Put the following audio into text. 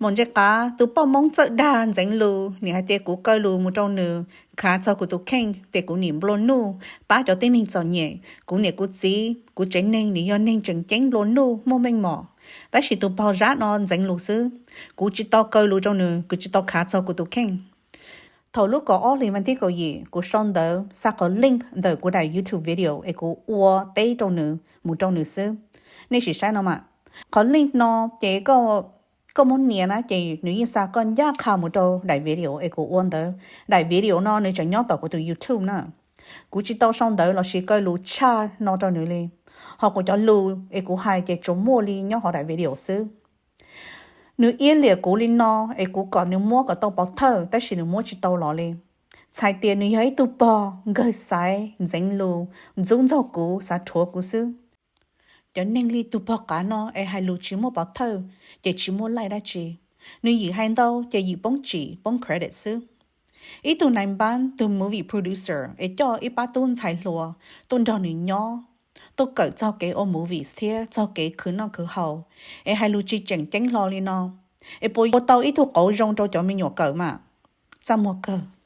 Mus ntsej qav, tus poj Hmoob txawj dag ntxeev lus, nim hais tias kuv kaw lus mus rau nws khav txog kuv tus kheej, tias kuv nim nplua nuj pab cov tib neeg txom nyem, kuv niam kuv txiv, kuv tsev neeg nim yog neeg tseem ceeb nplua nuj muaj meej mom. Tab sis tus pog Zab no ntxeev lus xwb. Kuv tsis tau kaw lus rau nws, kuv tsis tau khav txog kuv tus kheej. Thaum lub kaum ob hlis vas thib kaum yim, kuv sau ntawv xa qhov link ntawm kuv daim YouTube video es kuv ua teb rau nws mus rau nws xwb. Nej sim saib no mas, qhov link no ces koj muab nias na ces nws yeej xa koj ncaj qha mus rau daim video es kuv ua ntawd. Daim video no nws tseem nyob tom kuv tus YouTube na. Kuv tsis tau sau ntawv los sis kaw lus tshaj no rau nws li, ho kuv cov lus es kuv hais ces tsuas muaj li nyob hauv daim video xwb. Nws iab liam kuv li no es kuv kom nws muab kom tau pov thawj, tab sis nws muab tsis tau los li. Txhais tias nws yog ib tug pog nkawg xaiv ntxeev lus, ntxub ntxaug kuv, xav rhuav kuv xwb. Cov neeg li tus pog qav no es hais lus tsis muaj pov thawj ces tsis muaj laij dab tsi. Nws yim hais ntau ces yim poob tsim poob credit xwb. Ib tug nais npab, tus movie producer es coj ib pab tub ntxhais hluas tuaj nrog nws nyob, tuaj kawm txog kev ua movies thiab txog kev khwv noj khwv haus, es hais lus tsis tseem ceeb hlo li no, es puas ua tau ib tug qauv zoo rau cov me nyuam kawm mas? Txaj muag kawg.